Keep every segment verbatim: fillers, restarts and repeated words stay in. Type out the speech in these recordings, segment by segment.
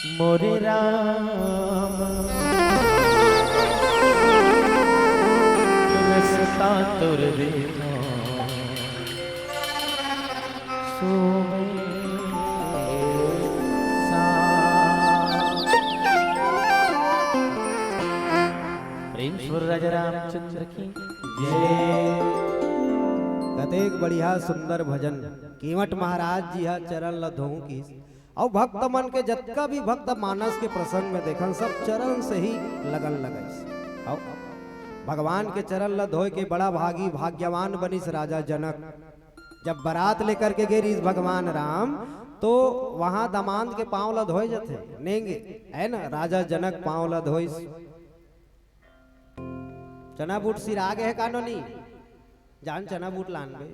मोरे राम, रस्ता तोर देनो सोबे सा। प्रेम स्वर राजा रामचंद्र की जय। कतेक बढ़िया सुंदर भजन। केवट महाराज जी हा चरण ल धोहूं किहिस। अउ भक्त मन के, जतका भी भक्त मानस के प्रसंग में देखन, सब चरण से ही लगन लगाइस। अउ भगवान के चरण ल धोए के बड़ा भागी भाग्यवान बनिस राजा जनक। जब बारात लेकर के गे रिहिस भगवान राम, तो वहां दामाद के पांव ल धोए जथे, नेंगे, है ना? राजा जनक पांव ल धोइस। चना बूट सिरा गे हे का नोनी? जान चना बूट लान बे।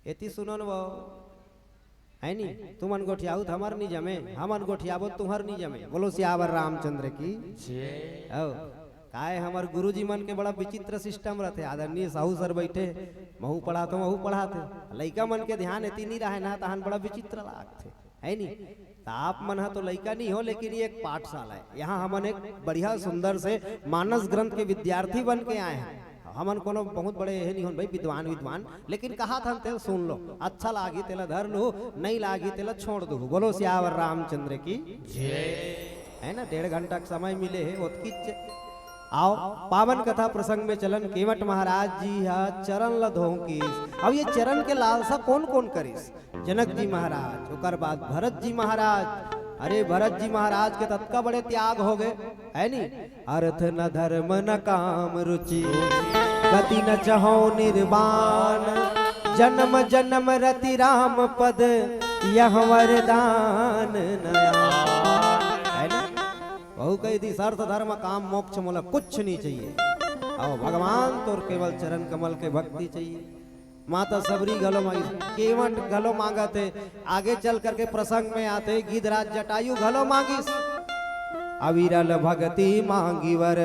एती सुनो न वो, है नी? तुमन गोठियाहू त हमर नी जमे, हमन गोठियाबो तुहर नी जमे। बोलो सियावर रामचंद्र की। जय। हौ। काय हमर गुरुजी मन के बड़ा विचित्र सिस्टम रथे। आदरणीय साहू सर बैठे, महू पढ़ाथों, महू पढ़ाथे। लइका मन के ध्यान एती नी रहय ना, तहन बड़ा विचित्र लागथे, है नी? त आप मन ह तो लइका नी हो, लेकिन ये एक पाठशाला है। यहाँ हमन एक बढ़िया सुंदर से मानस ग्रंथ के विद्यार्थी बन के आए हैं। हमन कोनो बहुत बड़े ये नी होन भाई, विद्वान विद्वान, लेकिन कहाथन तेला सुन लो, अच्छा लागी तेला धर लू, नहीं लागी तेला छोड़ दू। बोलो सियावर रामचंद्र की जय। है ना, डेढ़ घंटा के समय मिले हे, ओतकीच। आओ, पावन कथा प्रसंग में चलन। केवट महाराज जी हा चरण ल धोहूं किहिस। अब ये चरण के लालसा कौन कौन करिस? जनक जी महाराज, ओकर बाद भरत जी महाराज। अरे, भरत जी महाराज के ततका बड़े त्याग हो गए, है नी? अर्थ न धर्म न काम रुचि, गति न चहौ निर्वाण, जन्म जन्म रति राम पद यह वरदान नया। है नी? वहू कहि दिस, अर्थ धर्म काम मोक्ष मोला कुछ नहीं चाहिए। अउ भगवान तोर केवल चरण कमल के भक्ति चाहिए। माता सबरी घलो मांगिस, केवट घलो मांगत हे। आगे चल करके प्रसंग में आथे, गिद्धराज जटायु घलो मांगिस। अविरल भगति मांगी वर,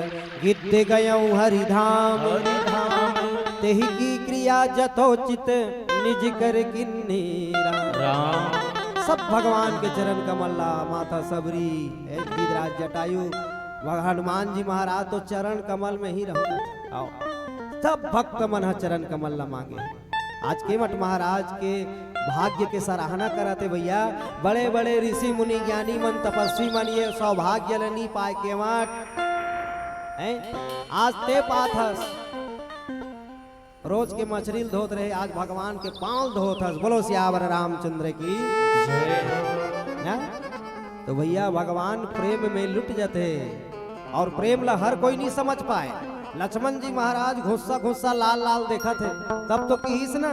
गिद्ध गयौ हरि धाम। हरि धाम। तेहि की क्रिया जथोचित, निज कर किन्ही राम। राम। सब भगवान के चरण कमल ला, माता सबरी, ए गिद्धराज जटायु, भग-, हनुमान जी महाराज तो चरण कमल में ही रहो। आओ, सब भक्त मन ह चरण कमल ला मांगे। आज केवट महाराज के भाग्य के सराहना करत हे भैया। बड़े बड़े ऋषि मुनि ज्ञानी मन, तपस्वी मन ये सौभाग्य ल नी पाए केवट, हैं? आज ते पाथस। रोज के मछरी ल धोत रहे, आज भगवान के पांव ल धोत हस। बोलो सियावर रामचंद्र की जय। ना? तो भैया, भगवान प्रेम में लुट जथे अउ प्रेम ला हर कोई नहीं समझ पाए। लक्ष्मण जी महाराज घुस्सा घुस्सा लाल लाल देखत हे, तब तो किहिस ना,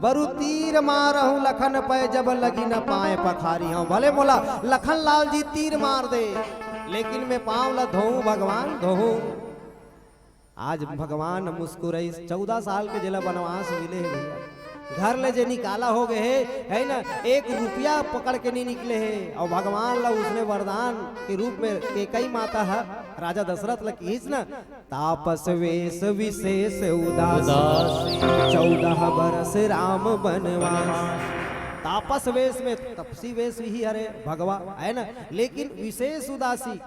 बरु तीर मारहूं लखन पै, जब लगी न पाए पखारी हूं। भले मोला लखन लाल जी तीर मार दे, लेकिन मैं पांव ला धोऊं भगवान, धोऊं। आज भगवान मुस्कुराइस। चौदह साल के जेला बनवास मिले हे भैया, घर ले जे निकाला हो गए हे, है ना, एक रुपया पकड़ के नहीं निकले हे। अउ भगवान ला उसने वरदान के रूप में केकई माता ह राजा दशरथ ला किहिस ना, तापस वेश विशेष उदास, उदासी। चौदह बरस राम बनवास। तापस वेश में, तपसी वेश ही हरे भगवा, है ना, लेकिन विशेष उदासी।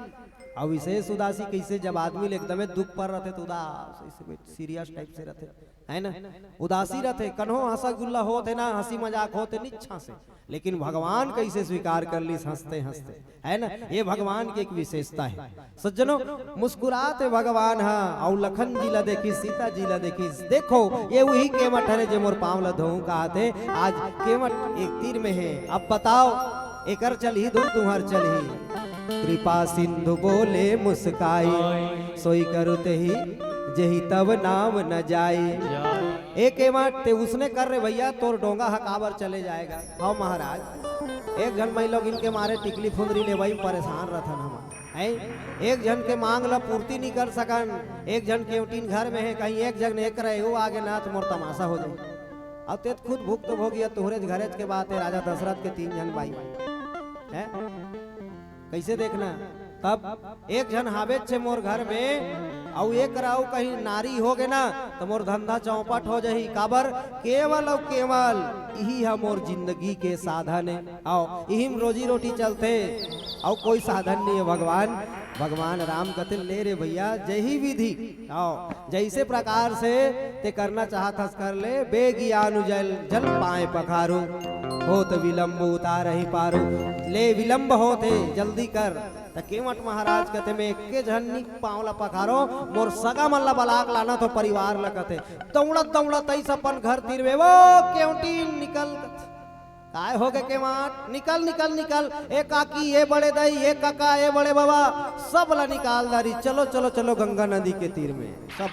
अब विशेष उदासी कैसे, जब आदमी ले एकदमे दुख पर रहते तो उदास, ऐसे सीरियस टाइप से रहते, है ना? उदासी रहते, कन्हो हंसा गुल्ला होत हे ना, हंसी मजाक होत हे निच्छा से, लेकिन भगवान कैसे स्वीकार कर लीस हंसते हंसते, है ना? ये भगवान की एक विशेषता है। सज्जनों, मुस्कुरात हे भगवान हा, अउ लखन जी ला देखिस, सीता जी ला देखिस, देखो ये वही केवट हरे जे मोर पांव ला धोऊं कहाथे। आज केवट एक तीर में हे। अब बताओ, एकर चलही धुन तुहर चलही। कृपा सिंधु बोले मुस्काई, सोई करुत ही जेहि तब नाम न जाई। ए केवट, ते उसने कर रे भैया, तोर डोंगा ह काबर चले जाएगा? हव महाराज, एक झन मई लोगिन के मारे टिकली फुंदरी लेवई परेशान रथन हमन, हैं? एक झन के मांग ला पूर्ति नहीं कर सकन, एक झन केवटिन घर में हे, कहीं एक झन एक रहे, वो आगे ना तो मोर तमाशा हो जाए। अब ते खुद भुक्तभोगी, तुहरे घरेच के बात हे, राजा दशरथ के तीन झन बाई, हैं? कैसे देखना? तब एक झन हावेच छे मोर घर में, अउ एक राव कहीं नारी हो गे ना, त मोर धंधा चौपट हो जाही। काबर? केवल अउ केवल इही ह मोर जिंदगी के साधन हे। अउ इही म रोजी रोटी चलथे, अउ कोई साधन नहीं है भगवान। भगवान राम कथे, "ले रे भैया, जही विधि, अउ जैसे प्रकार से ते करना चाहत हस कर ले, बेगियानु जल, जल पाए पखारू, होत विलंब उतारहि पारू।" ले, विलंब होत हे, जल्दी कर। त केवट महाराज कथे, "मैं एके झन नी पाँव ला पखारो, मोर सगा मन ला बलाक लाना तो परिवार ला," कथे। दौड़त दौड़त अइस अपन घर तीर में, "वो केवटी निकल," कथे। "काय हो गे केवट? निकल, निकल, निकल। ए काकी, ए बड़े दाई, ए काका, ए बड़े बाबा, सब ला निकाल डारिस। चलो, चलो, चलो गंगा नदी के तीर में।" सब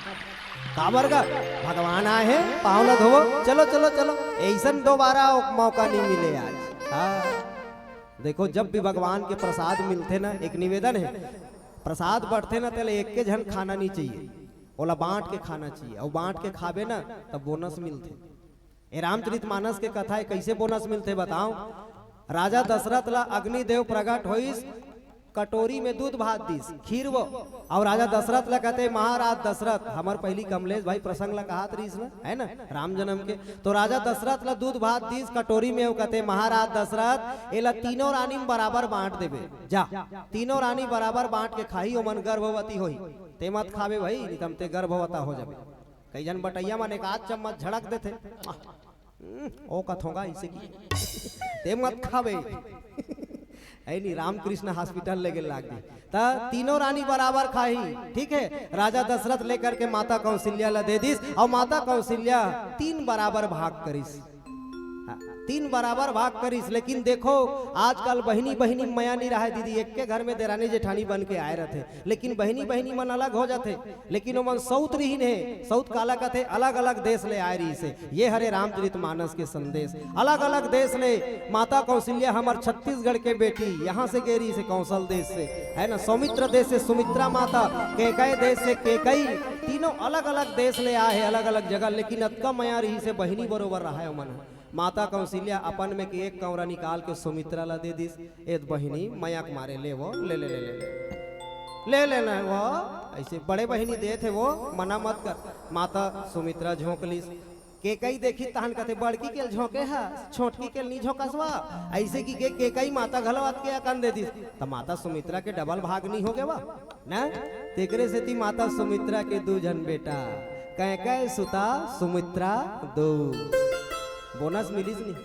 काबर गा? भगवान आए हे, पाँव ला धोवो। चलो, चलो, चलो। अइसन दोबारा मौका नहीं मिले आज। हाँ। देखो, जब भी भगवान के प्रसाद मिलथे ना, एक निवेदन हे, प्रसाद बंटथे ना, तेला एके झन खाना नहीं चाहिए, ओला बांट के खाना चाहिए। अउ बांट के खाबे ना, तब बोनस मिलथे। ए रामचरित मानस के कथा हे, कैसे बोनस मिलथे बताओ। राजा दशरथ ला अग्निदेव प्रगट होइस, कटोरी में दूध भात दिस, खीर वो। अउ राजा दशरथ ला कथे, "महाराज दशरथ," हमर पहली कमलेश भाई प्रसंग ला कहत रहिस ना, है ना, राम जन्म के। तो राजा दशरथ ला दूध भात दिस कटोरी में, वो कथे, "महाराज दशरथ, एला तीनों रानी में बराबर बांट देबे, जा, तीनों रानी बराबर बांट के खाही, ओमन गर्भवती होही, ते मत खाबे भाई, नहीं त ते गर्भवता हो जाबे।" कई झन बटैया मन एक आध चम्मच झड़क देथे, "हम्म, ओ कथोंगा इसे की, ते मत खाबे।" ऐ नी, रामकृष्ण हॉस्पिटल लेगे लाग गे। त तीनों रानी बराबर खाही, ठीक है। राजा दशरथ लेकर के माता कौशल्या ला दे दिस, अउ माता कौशल्या तीन बराबर भाग करिस। हाँ, तीन बराबर भाग करिस। लेकिन देखो, आजकल बहिनी बहिनी मया नहीं रहा दीदी, एक के घर में देरानी जेठानी बन के आए रहथे, लेकिन बहिनी बहिनी मन अलग हो जाथे। लेकिन ओमन सौत रिहिन हे, सौत काला कथे, अलग-अलग देश ले आए रिहिस हे। ये हरे रामचरित मानस के संदेश। अलग-अलग देश ले माता कौशल्या हमर छत्तीसगढ़ के बेटी, यहाँ से गे रिहिस हे कौशल देश से, है ना, सौमित्र देश से सुमित्रा माता, केकय देश से केकई, तीनों अलग-अलग देश ले आए हे, अलग-अलग जगह, लेकिन अतका मया रिहिस हे, बहिनी बरोबर रहा हे ओमन। माता कौशल्या अपन में के एक कौरा निकाल के सुमित्रा ला दे दिस, "ए बहिनी, मया के मारे ले वो, ले, ले, ले, ले, ले, ले लेना वो।" ऐसे बड़े बहिनी देथे वो, मना मत कर। माता सुमित्रा झोंक लिस। केकई देखी तहन कथे, "बड़की के ल झोंके ह, छोटकी के ल नी झोंकस वा।" ऐसे की के केकई माता घलो अतके अकन दे दिस। त माता सुमित्रा के डबल भाग नी हो गे वा? ना? तेकरे सेती माता सुमित्रा के दू झन बेटा, कैकय सुता सुमित्रा दो। बोनस मिलिस नी?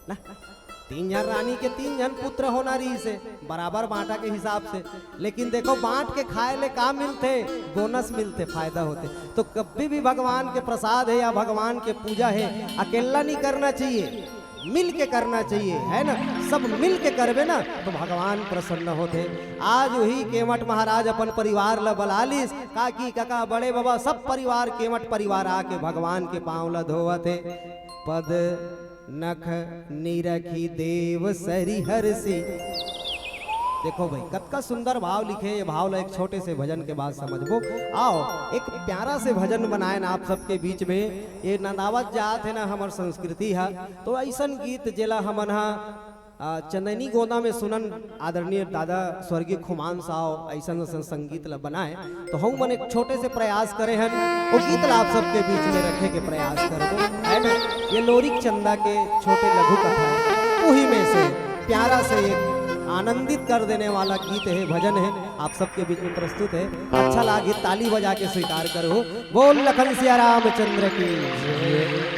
ना? तीन झन रानी के तीन झन पुत्र होना रिहिस हे, बराबर बांटा के हिसाब से। लेकिन देखो, बांट के खाए ले का मिलथे? बोनस मिलथे, फायदा होथे। तो कभी भी भगवान के प्रसाद हे या भगवान के पूजा हे, अकेला नहीं करना चाहिए, मिल के करना चाहिए, है ना? सब मिल के करबे ना, तो भगवान प्रसन्न होथे। आज वही केवट महाराज अपन परिवार ला बला लिस, काकी, काका, बड़े बाबा, सब परिवार, केवट परिवार आके भगवान के पांव ला धोवत हे। पद नख निरखी देव सरि हरषि। देखो भाई, कतका सुंदर भाव लिखे, ये भाव ला एक छोटे से भजन के बाद समझबो। आओ, एक प्यारा से भजन बनाए ना आप सबके बीच में। ये नंदावत जात हे ना हमर संस्कृति हा, तो ऐसन गीत जेला हमन हा, आ, चंदैनी गोंदा में सुनन आदरणीय दादा स्वर्गीय खुमान साव ऐसन ऐसन संगीत ला बनाए, तो हम मन एक छोटे से प्रयास करे हन, वो गीत ला आप सबके बीच में रखे के प्रयास करबो, है ना? ये लोरिक चंदा के छोटे लघु कथा है, उही में से प्यारा से एक आनंदित कर देने वाला गीत है, भजन है, आप सबके बीच में प्रस्तुत है। अच्छा लागे, ताली बजा के स्वीकार करो। बोल लखन सिया रामचंद्र की जय।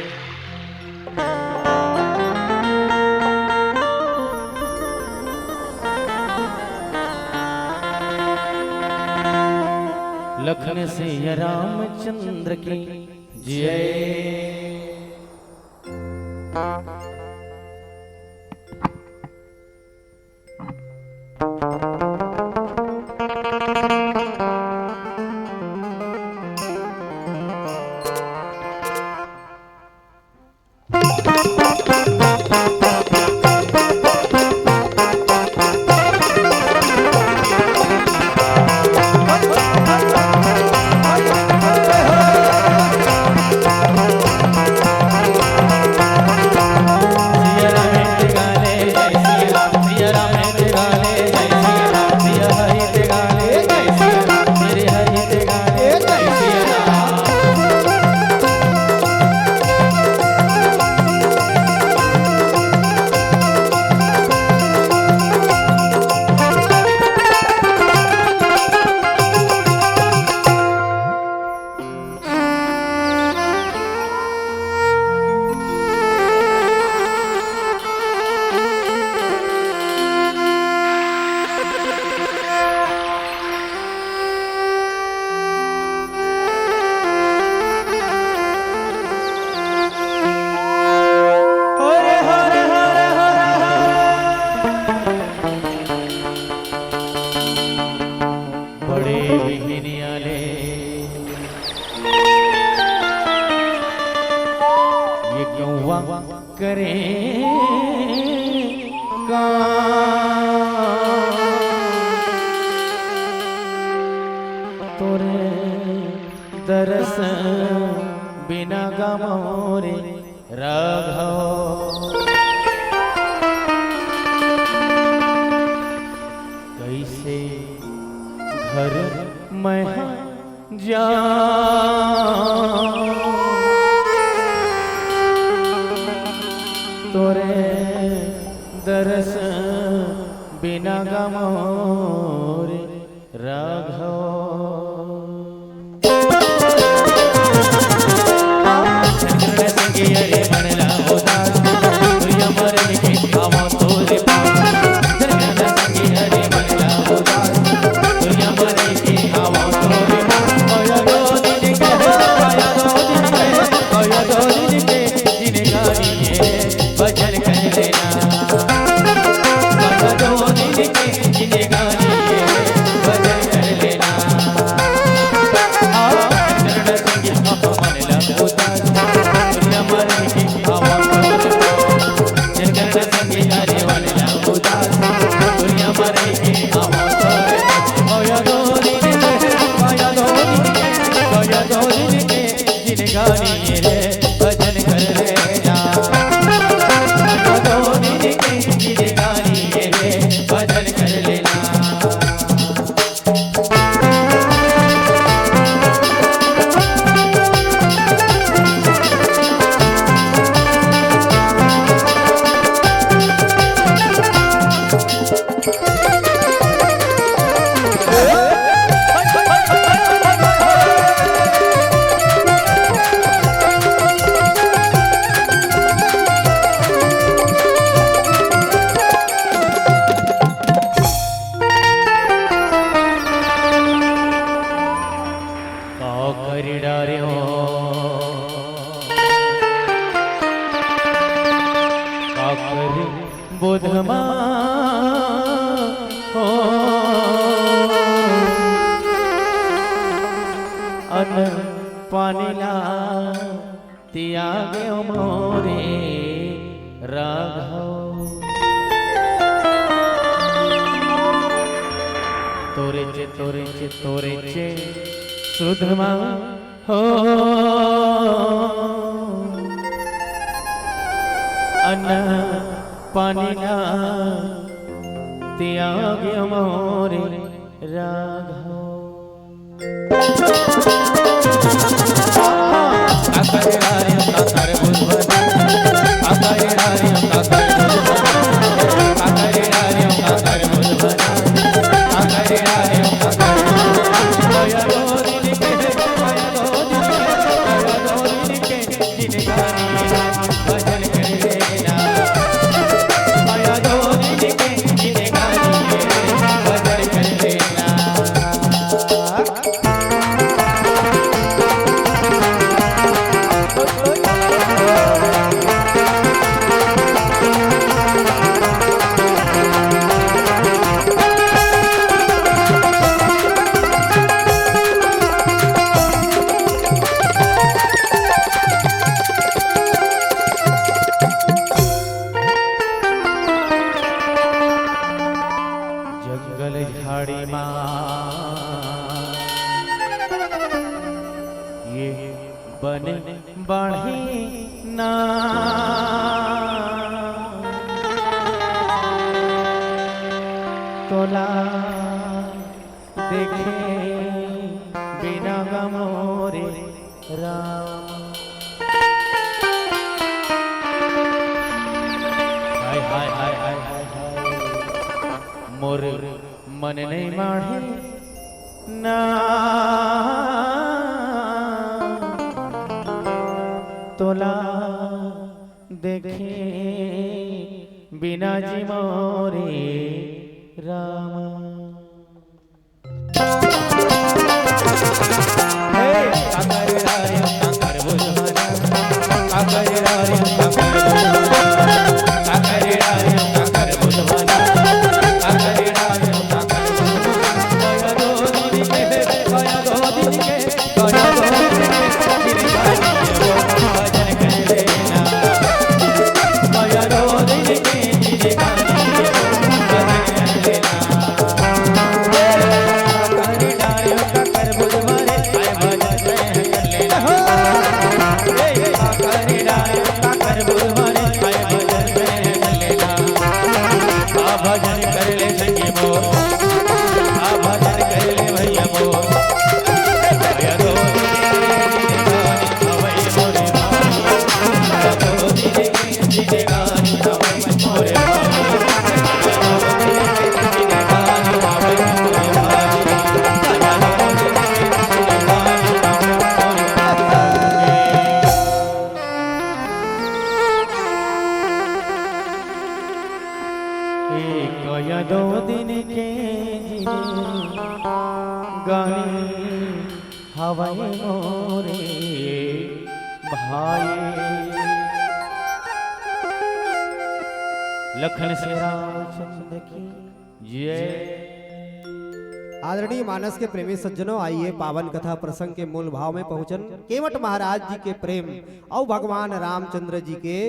लखन सिया रामचंद्र की जय। तोरे दरस बिना गा मोरे राघव, कइसे घर मैं जांव तोरे दरस बिना गा मोरे राघव। का करी डारे हो, का करी बोधमा हो, अन पानी ला तियागे मोरे राघव। तोरे चे, तोरे चे, तोरे चे सुधमा हो, अन पानी ला तियागे मोरे राघव। जंगल झाड़ी मा ये बन बाढ़ी ना, तोला देखे बिना गा मोरे राम। हाय, हाय, हाय, हाय, हाय, हाय। मोर मन नहीं माढ़े ना, तोला देखे बिना जी मोरे राम। भजन कर ले संगी मोर, आ भजन कर ले भैया मोर। एक या दो दिन के जिनगानी हवय मोरे भाई। लखन से रामचंद्र की जय। आदरणीय मानस के प्रेमी सज्जनों, आइए पावन कथा प्रसंग के मूल भाव में पहुंचन। केवट महाराज जी के प्रेम और भगवान रामचंद्र जी के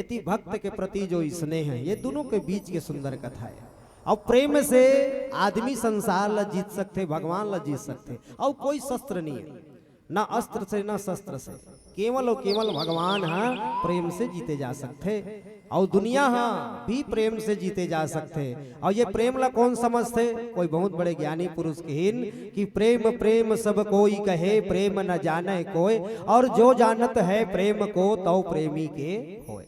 एति भक्त के प्रति जो स्नेह है, ये दोनों के बीच के सुंदर कथा है। और प्रेम से आदमी संसार ला जीत सकथे, भगवान ला जीत सकथे, और कोई शस्त्र नहीं है, ना अस्त्र से, ना शस्त्र से। केवल और केवल भगवान हा प्रेम से जीते जा सकथे, और दुनिया हा भी प्रेम से जीते जा सकथे। और ये प्रेम ला कौन समझथे? कोई बहुत बड़े ज्ञानी पुरुष कहिन कि प्रेम प्रेम सब कोई कहे, प्रेम न जाने कोई, और जो जानत है प्रेम को, तौ प्रेमी के होय।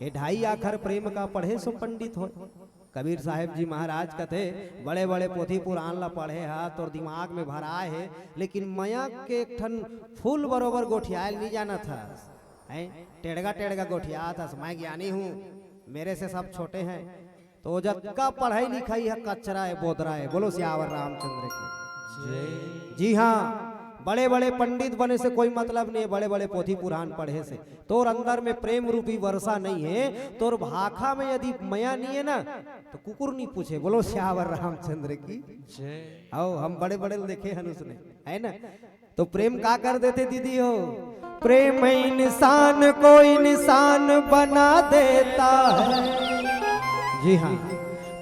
ये ढाई आखर प्रेम का पढ़े सो पंडित होय। कबीर साहेब जी महाराज कथे, बड़े-बड़े पोथी पुराण ला पढ़े हा, तोर दिमाग में भराए हे, लेकिन मया के एक ठन फूल बरोबर गोठियायल नहीं जानत हस, हैं? टेढ़गा-टेढ़गा गोठियात हस, मैं ज्ञानी हूँ, मेरे से सब छोटे हैं। तो जतका पढ़ाई लिखाई है, कचरा है, बोदरा है। बोलो सियावर रामचंद्र की। जी हाँ, बड़े-बड़े पंडित बने से कोई मतलब नहीं है, बड़े-बड़े पोथी पुराण पढ़े से। तोर अंदर में प्रेम रूपी वर्षा नहीं है, तोर भाखा में यदि मया नहीं है ना, तो कुकुर नहीं पूछे। बोलो सियावर रामचंद्र की। जय। आओ, हम बड़े-बड़े देखे हन उसने, है ना? तो प्रेम का कर देथे दीदी हो? प्रेम इंसान को इंसान बना देता है। जी हाँ,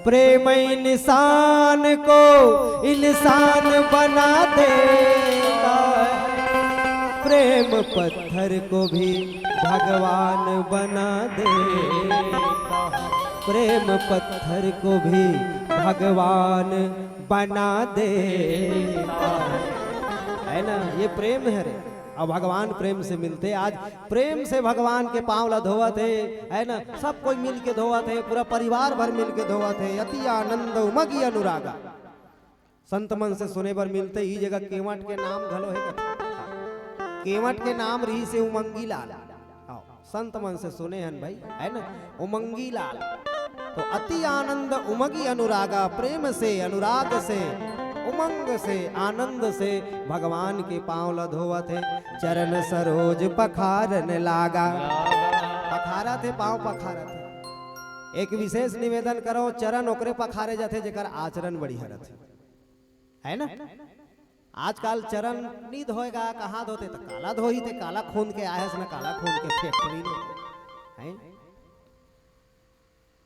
प्रेम इंसान को इंसान बना देता है। प्रेम पत्थर को भी भगवान बना देता है। प्रेम पत्थर को भी भगवान बना देता है। है ना, ये प्रेम है रे। अब भगवान प्रेम से मिलते, आज प्रेम से भगवान के पांव ला धोवत हे, है ना, सब कोई मिल के धोवत हे, पूरा परिवार भर मिल के धोवत हे। अति आनंद उमगी अनुरागा। संत मन से सुने बर मिलते, ई जगह केवट के नाम घलो हे कथे। केवट के नाम रहिसे उमंगी लाल। आओ, संत मन से सुने हन भाई, है ना, उमंगी लाल। तो अति आनंद उमगी अनुरागा, प्रेम से, अनुराग से, उमंग से, आनंद से भगवान के पांव ला धोवत हे। चरण सरोज पखारन लागा। पखारत हे, पांव पखारत हे। एक विशेष निवेदन करो, चरण ओकरे पखारे जाथे जेकर आचरण बढ़िया रथे, है ना? आजकल चरण नी धोएगा, कहाँ धोते? तो काला धोही थे, काला खून के आए हस ना, काला खून के फैक्ट्री में, हैं?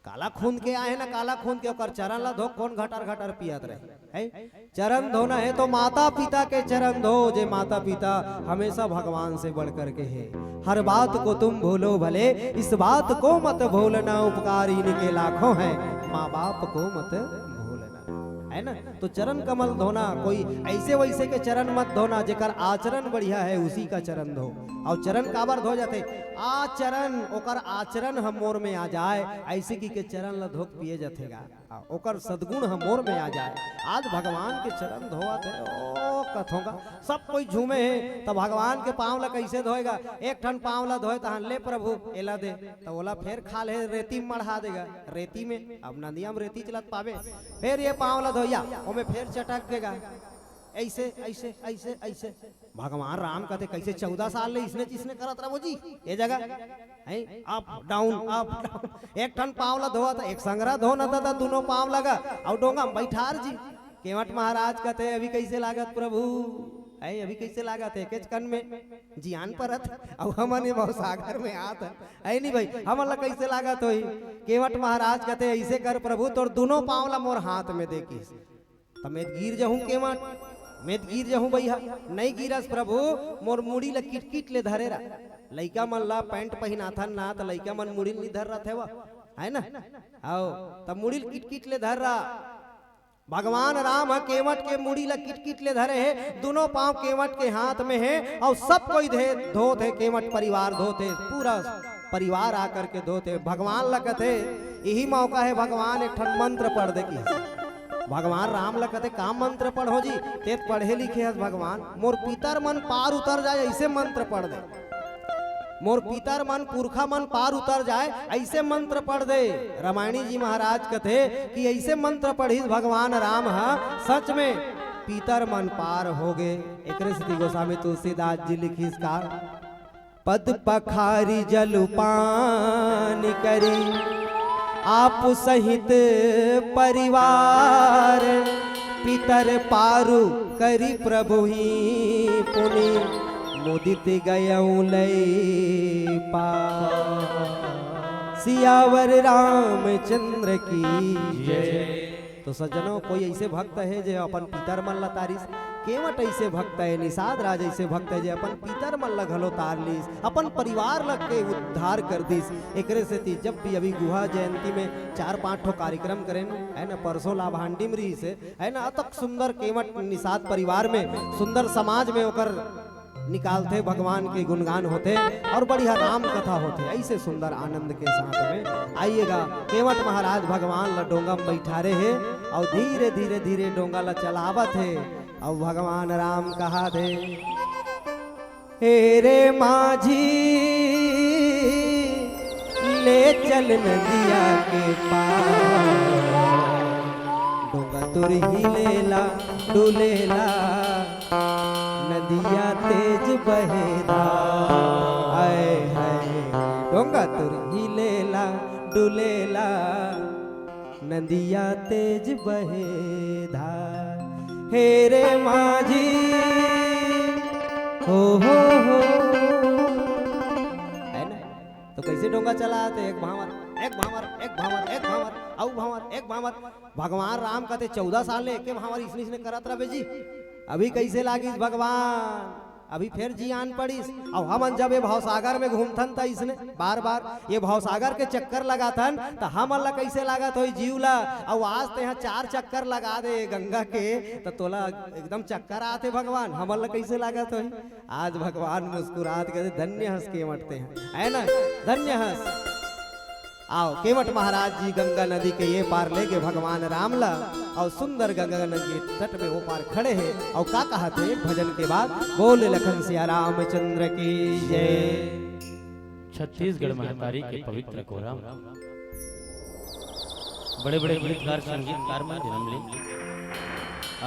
काला खून के आए ना, काला खून के, ओकर चरण ला धो, कौन घटर घटर पियत रहे, हैं? चरण धोना है तो माता पिता के चरण धो, जे माता पिता हमेशा भगवान से बढ़ करके है। हर बात को तुम भूलो भले, इस बात को मत भूलना, उपकार इनके लाखों हैं, माँ बाप को मत भूलना, है ना? तो चरण कमल धोना, कोई ऐसे वैसे के चरण मत धोना, जेकर आचरण बढ़िया है उसी का चरण धो। और चरण काबर धो जाथे? आचरण, ओकर आचरण हम मोर में आ जाए, ऐसे की के चरण ला धोक पिए जाथेगा। हाँ, ओकर सद्गुण ह मोर में आ जाए। आज भगवान के चरण धोवत हे, ओ कथों का, सब कोई झूमे हे, त भगवान के पांव ला कैसे धोएगा? एक ठन पांव ला धोए तहान, "ले प्रभु, एला दे," त ओला फेर खाल्हे रेती में मढ़ा देगा, रेती में। अब नदिया में रेती चलत पावे, फेर ये पांव ला धोइया, ओमे फेर चटक देगा, ऐसे, ऐसे, ऐसे, ऐसे। भगवान राम कथे, "कैसे चौदह साल ले इसने जिसने करत रहो जी, ये जगह है, अप डाउन, अप डाउन।" एक ठन पांव ला धोवत, एक संगरा धो न दादा, दोनों पांव लगा, अउ डोंगा में बैठार जी। केवट महाराज कथे, "अभी कैसे लागत प्रभु? है, अभी कैसे लागत है?" एकेच कन में जियान परत, अउ हमन ये भवसागर में आत है। है नहीं भाई, हमन ला कैसे लागत होही? केवट महाराज कथे, "ऐसे कर प्रभु, तोर दोनों पांव ला मोर हाथ में दे किस।" त में त गिर जहूं केवट, में त गिर जहूं भैया, नहीं गिरस प्रभु, मोर मुड़ी ल किटकिट ले धरे रह। लइका मन ल पैंट पहिनाथन ना, त लइका मन मुड़ी ल नहीं धर रथे वा। है ना? अउ तब मुड़ी ल किटकिट ले धर रहा। भगवान राम ह केवट के मुड़ी ल किटकिट ले धरे हे, दोनों पांव केवट के हाथ में हे, अउ सब कोई धे धोत हे, केवट परिवार धोत हे, पूरा परिवार आकर के धोत हे। भगवान ल कथे, यही मौका हे, भगवान एक ठन मंत्र पढ़ दे कि भगवान राम ल कथे, "का मंत्र पढ़ो जी? ते त पढ़े लिखे हस भगवान, मोर पितर मन पार उतर जाए, ऐसे मंत्र पढ़ दे।" मोर पितर मन, पुरखा मन पार उतर जाए, ऐसे मंत्र पढ़ दे। रामायणी जी महाराज कथे कि ऐसे मंत्र पढ़िस भगवान राम ह, सच में पितर मन पार हो गे। एकरे सेती गोस्वामी तुलसीदास जी लिखिस का, "पद पखारी जल पान करी, आप सहित परिवार, पितर पारु करी प्रभु ही पुनि, मुदित गयउँ लई पार।" सियावर रामचंद्र की जय। तो सज्जनों, कोई ऐसे भक्त हे जे अपन पितर मन ल तारिस, केवट ऐसे भक्त हे, निषाद राज ऐसे भक्त हे जे अपन पितर मन ल घलो तार लिस, अपन परिवार ल के उद्धार कर दिस। एकरे सेती जब भी अभी गुहा जयंती में चार पांच ठो कार्यक्रम करेन, है ना, परसों लाभांडी में रहिस हे, है ना, अतक सुंदर केवट निषाद परिवार में, सुंदर समाज में ओकर निकालथे, भगवान के गुणगान होथे अउ बढ़िया राम कथा होथे। ऐसे सुंदर आनंद के साथ में आइएगा। केवट महाराज भगवान ल डोंगा में बैठारे हे अउ धीरे धीरे धीरे डोंगा ल चलावत हे अउ भगवान राम कहाथे, "हे रे माझी, ले चल नदिया के पार, डोंगा तोर हिलेला डुलेला, नदिया तेज बहे धार।" आय हाय, डोंगा तोर हिलेला डुलेला, नदिया तेज बहे धार। हे रे माझी, हो, हो, हो। है ना? तो कैसे डोंगा चलाथे? एक भांवर, एक भांवर, एक भांवर, एक भांवर, अउ भांवर, एक भांवर। भगवान राम कथे, "चौदह साल ले एके भांवर इसने, इसने करत रहे जी। अभी कैसे लागिस भगवान?" अभी फेर जियान पड़िस। अउ हमन जब ये भवसागर में घूमथन त इसने बार-बार ये भवसागर के चक्कर लगाथन, त हमन ला कैसे लागत होही जीव ला? अउ आज तेहा चार चक्कर लगा दे गंगा के, त तोला एकदम चक्कर आथे भगवान, हमन ला कैसे लागत होही? आज भगवान मुस्कुरात कथे, "धन्य हस केवट तेहा, है ना? धन्य हस।" आओ, केवट महाराज जी गंगा नदी के ये पार ले गे भगवान राम ला, अउ सुंदर गंगा नदी के तट में वो पार खड़े हे, अउ का कहत हे भजन के बाद, "बोल लखन सिया रामचंद्र की जय।" छत्तीसगढ़ महतारी के पवित्र कोरा म बड़े-बड़े गीतकार, संगीतकार मन जनम ले।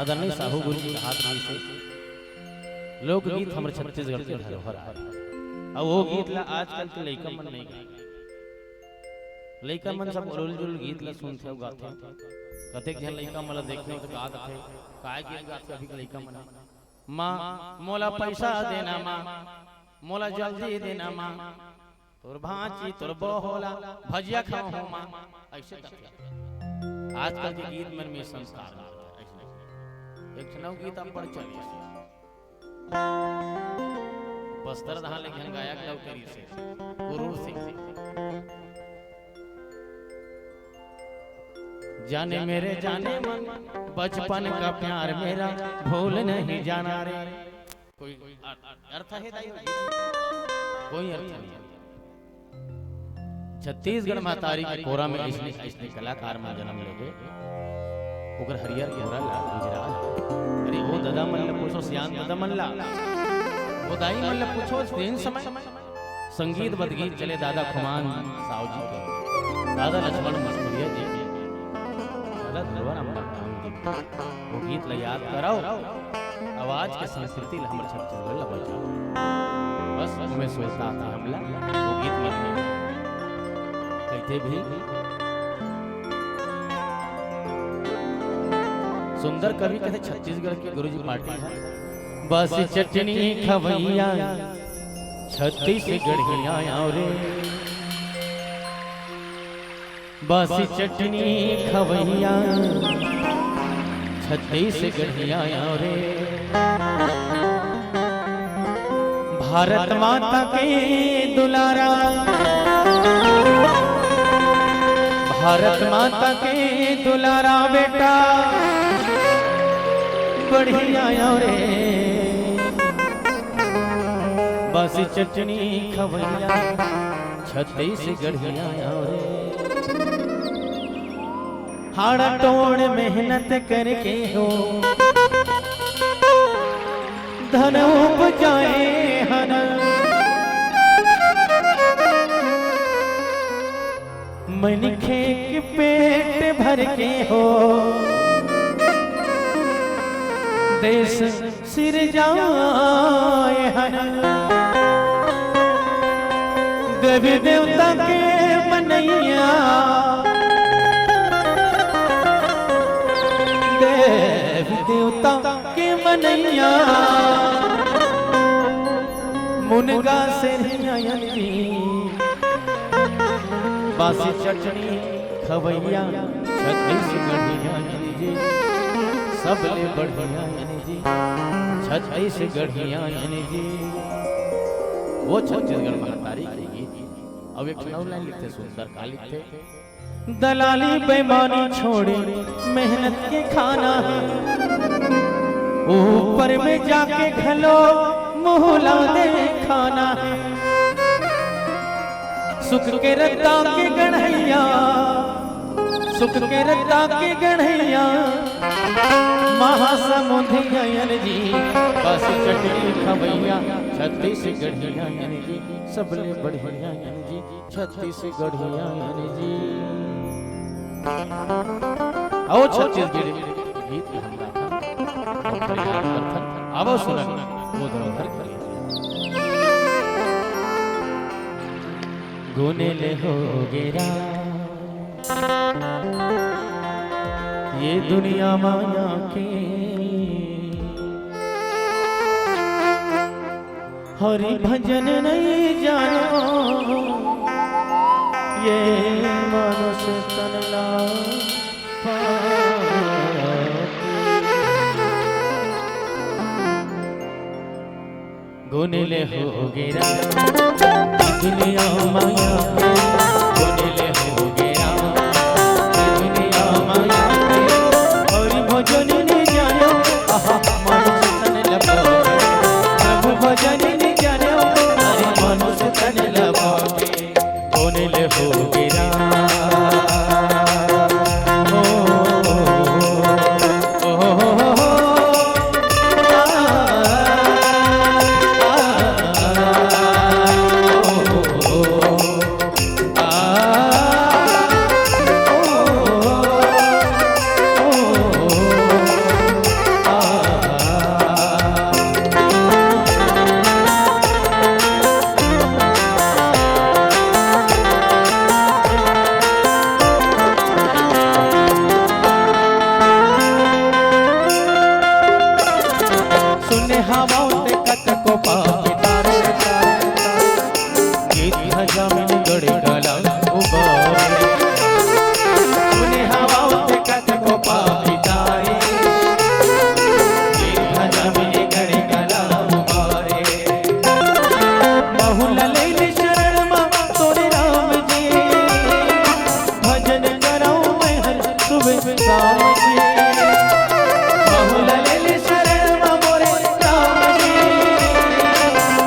आदरणीय साहू गुरु जी के हाथ में से लोकगीत हमर छत्तीसगढ़ के धरोहर आय। अउ वो गीत ला आजकल के लइका मन नइ गाय। लइका मन सब उलुल जुलुल गीत ला सुनथे अउ गाथे। कतेक झन लइका मन ला देखथे त का कथे, "काय गीत गाथे अभी के लइका मन ह? माँ, मोला पैसा देना माँ, मोला जल्दी देना माँ, तोर भांची, तोर बहोला, भजिया खाहूं माँ।" ऐसे कथे। आजकल के गीत मन में संस्कार नइ हे। एक ठन अउ गीत अब्बड़ चलिस। बस्तर धान ले घन गायक लौटे रिहिसे, गुरूर सिंह। जाने मेरे जाने मन, बचपन का प्यार मेरा, भूल नहीं जाना रे। कोई अर्थ हे दाई? कोई अर्थ नहीं। छत्तीसगढ़ महतारी के कोरा में अइसने, अइसने कलाकार मन जनम लेगे। ओकर हरियर कोरा ला गुजरात। अरे वो ददा मन ला पूछो, सियान ददा मन ला, वो दाई मन ला पूछो, दिन समय संगीत बदगीत चले दादा खुमान साव जी के, दादा लक्ष्मण मस्तुरिया जी के, दादा ध्रुवा राम का काम जी के। वो गीत ला याद कराओ, आवाज के संस्कृति ला हमर छत्तीसगढ़ ला बचाओ। बस ओमे सोचता था हमला, वो गीत मन में कहिथे भी। सुंदर कवि कथे छत्तीसगढ़ के गुरुजी पाटिल है। बस चटनी खवैया छत्तीसगढ़िया रे, बस चटनी खवैया छत्तीसगढ़िया रे। भारत माता के दुलारा, भारत माता के दुलारा बेटा बढ़िया आयो रे, बासी चटनी खवैया छत्तीसगढ़िया आयो रे। हाड़ा टोड़ मेहनत करके हो धन उपजाए हन। मनखे के पेट भर के हो देश सिरजाए हन। देवी देवता के मनैया, देवी देवता के मनैया, मुनगा से नयन जी, बासी चटनी खवैया छत्तीसगढ़िया जी, सबले बढ़िया जी, छत्तीसगढ़िया जी। वो छत्तीसगढ़ महतारी के गीत। अब एक नौ लाइन लिखते, सुंदर का लिखते। दलाली बेईमानी छोड़ी मेहनत के खाना है, ऊपर में जाके घलो मुहला दे खाना है। सुख के रद्दा के गढ़ैया, सुख के रद्दा के गढ़ैया, महासमुंदी आयन जी, बासी चटनी खवैया छत्तीसगढ़िया आयन जी, सबले बढ़िया आयन जी, छत्तीसगढ़िया आयन जी। आओ छत्तीसगढ़ी गीत के हम गाथन, हम प्रयास करथन। आवो सुनन, वो धरोहर के गीत। गुने ले हो गेरा ये दुनिया माया के, हरि भजन नहीं जानो ये मानुष तन ला पाके। गुने ले हो गेरा दुनिया माया के, गुने ले हो गेरा दुनिया माया के। हरि भजन नहीं जानो, आहा, मानुष तन ला पाके। प्रभु भजन नहीं जानो, अरे मानुष तन ला पाके। गुने ले हो गेरा। ओ, ओ, ओ, ओ, ओ, ओ। सुने हवा ते कतको पापी तारे, तारे, तारे। गीत भजा में गड़ गला उबारे। सुने हवा ते कतको पापी तारे। गीत भजा में गड़ गला उबारे। बहु ललैल शरण मा तोरे राम जी। भजन करौं मैं हर सुबह शाम जी। बहु ललैल शरण मा मोरे राम जी।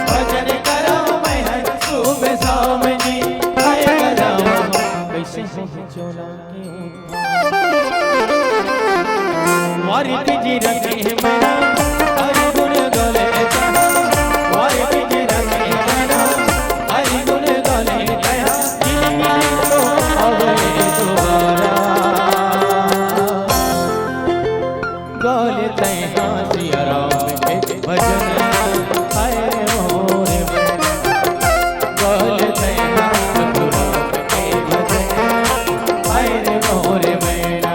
भजन करौं मैं हर सुबह शाम जी। हाय राम, कैसे हो चोला के ऊपर। वारी बिजी रखे हैं मैना, हरि गुण गाले तैं। वारी बिजी रखे हैं मैना, हरि गुण गाले तैं। जिंदगी तो आवे दोबारा। गाले तैं हाँ सिया राम के भजन, हाय रे मोरे मन। गाले तैं हाँ सतगुरु के भजन, हाय रे मोरे मैना।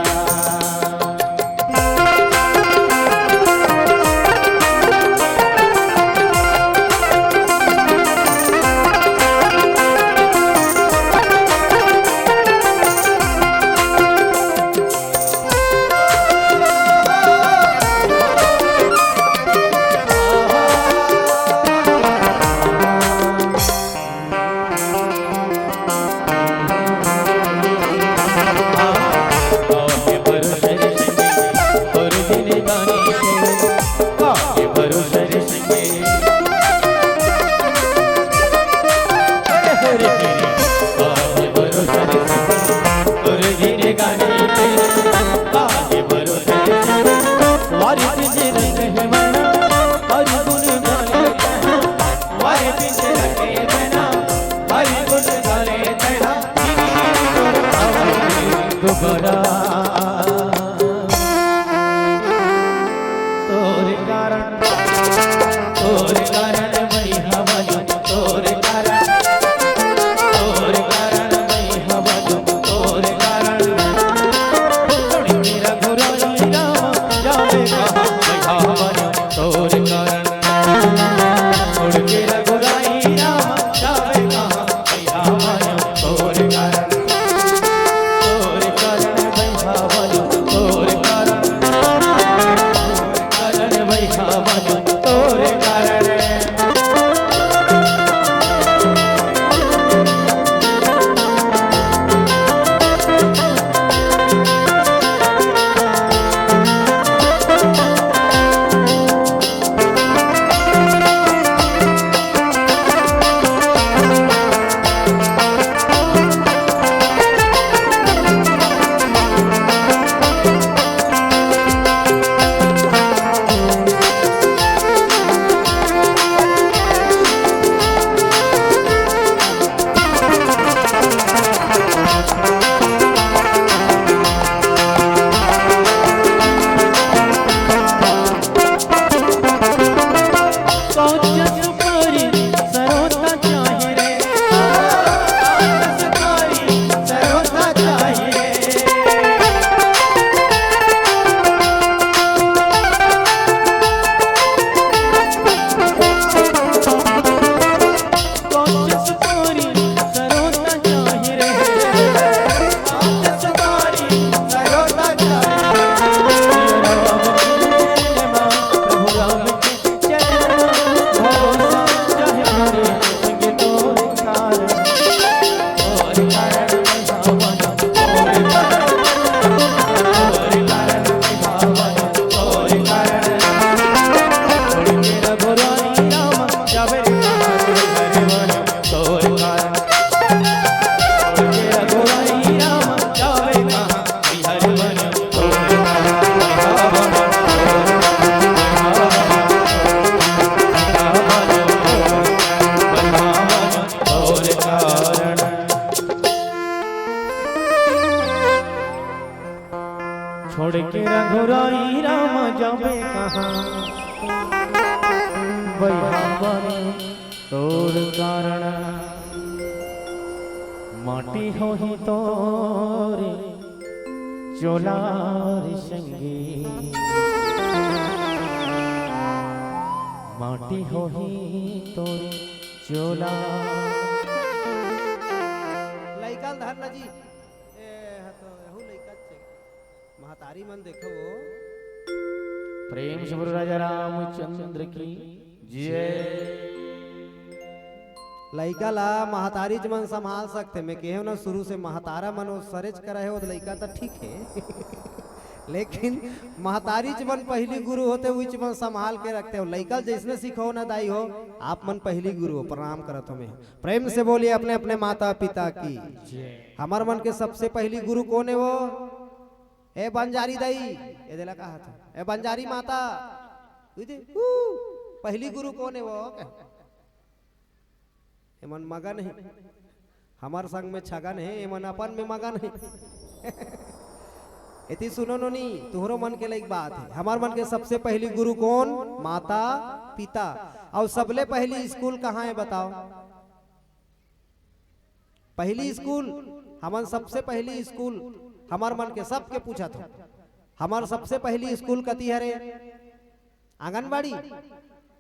छोड़ के रघुराई राम जाबे कहाँ? वैहावन तोर कारण माटी होही तोर चोला रे संगी, माटी होही तोर चोला। लइका ल धर ल जी। ए, ह तो यहू लइका च-, महतारी मन देखो वो। प्रेम से बोलो राजा रामचंद्र की जय। लइका ला महतारी च मन संभाल सकथे। मैं कहे ना, शुरू से महतारा मन वो सरेच करा है, वो लइका तो ठीक है। लेकिन महतारी च मन पहली गुरु होथे, उही च मन संभाल के रखथे। वो लइका ल जैसने सिखाओ ना दाई हो, आप मन पहली गुरु हो। प्रणाम करत हो मैं। प्रेम से बोलिए अपने अपने माता पिता की। हमर मन के सबसे पहली गुरु कौन है वो? ए बंजारी दाई, ए देला कहा था, ए बंजारी माता, बुझे? ऊ, पहली गुरु कौन है वो? एमन मगन है, हमर संग में छगन है, एमन अपन में मगन है। एती सुनो नोनी, तुहरो मन के लायक बात है। हमर मन के सबसे पहली गुरु कौन? माता पिता। और सबले पहली स्कूल कहाँ है बताओ? पहली स्कूल, हमन सबसे पहली स्कूल, हमर मन के सबके पूछत हो, हमर सबसे पहली स्कूल कती हरे? आंगनबाड़ी?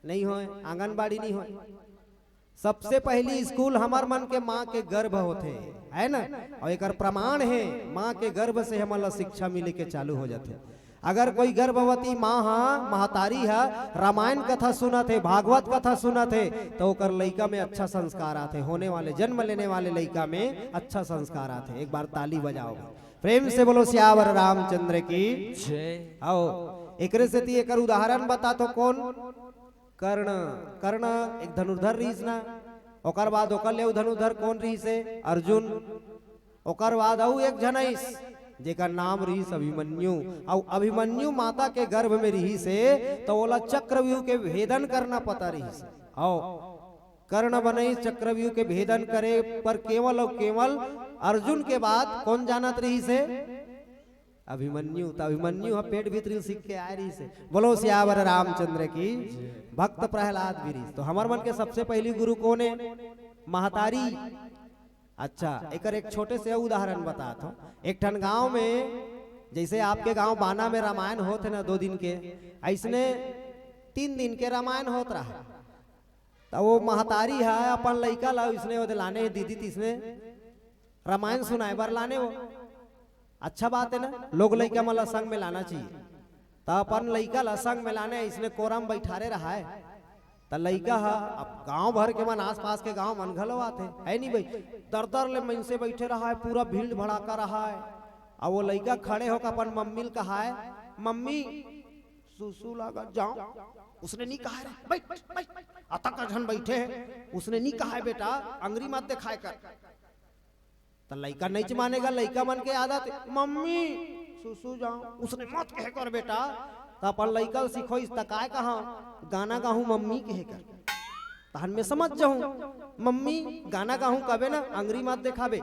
नहीं होय, आंगनबाड़ी नहीं होय। सबसे पहली स्कूल हमर मन के माँ के गर्भ होथे, है ना? और एकर प्रमाण है, माँ के गर्भ से हमन ला शिक्षा मिले के चालू हो जाथे। अगर कोई गर्भवती माँ हा, महतारी हा, रामायण कथा सुनत हे, भागवत कथा सुनत हे, तो ओकर लइका में अच्छा संस्कार आथे, होने वाले, जन्म लेने वाले लइका में अच्छा संस्कार आथे। एक बार ताली बजाओ, प्रेम से बोलो सियावर रामचंद्र की। जय। आओ, एकरे सेती एकर उदाहरण बता तो कौन? कर्ण। कर्ण एक धनुर्धर रहिस ना, ओकर बाद ओकर ले धनुर्धर कौन रहिस हे? अर्जुन। ओकर बाद अउ एक झन आइस, जेकर नाम रहिस अभिमन्यु। अउ अभिमन्यु माता के गर्भ में रहिस हे, तो ओला चक्रव्यूह के भेदन करना पता रहिस। आओ, कर्ण बनइस चक्रव्यूह के भेदन करे, पर केवल अउ केवल अर्जुन के बाद कौन जानत रहिस हे? अभिमन्यु। त अभिमन्यु ह पेट भीतरी सीख के आए रहिस हे। बोलो सियावर रामचंद्र की। भक्त प्रहलाद भी रहिस। तो हमर मन के सबसे पहली गुरु कौन है? महतारी। अच्छा, एकर एक छोटे से उदाहरण बतात हूँ। एक ठन गांव में, जैसे आपके गांव बाना में रामायण होत है ना दो दिन के, ऐसने तीन दिन के रामायण होत रहा। त वो महतारी है अपन लइका ला इसने ओदे लाने हे, दीदी तिसने रामायण सुनाए बर लाने वो। अच्छा बात है ना, लोग लइका मन ला संग में लाना चाहिए। त अपन लइका ला संग में लाने इसने कोरा म बैठारे रहा है। त लइका ह, अब गांव भर के मन, आसपास के गांव मन घलो आथे, है नी भाई? दर दर ले मइनसे बैठे रहा है, पूरा भीड़ भड़ाका रहा है। अब वो लइका खड़े होकर अपन मम्मी ल कहा है, "मम्मी, सुसु लागत जाओ।" उसने नहीं कहा रे, "बैठ, बैठ, बैठ।" अतक झन बैठे हैं, उसने नहीं कहा है, "बेटा, अंगरी मत दिखाए कर।" त लइका नहीं मानेगा, लइका मन के आदत है, "मम्मी, सुसु जाओ।" उसने मत कहे कर बेटा, त अपन लइका ल सिखोइस त काय कहा, "गाना गाहूं मम्मी" कहे कर। तहन मैं समझ जाहूं, "मम्मी, गाना गाहूं" कबे ना, अंगरी मत दिखाबे।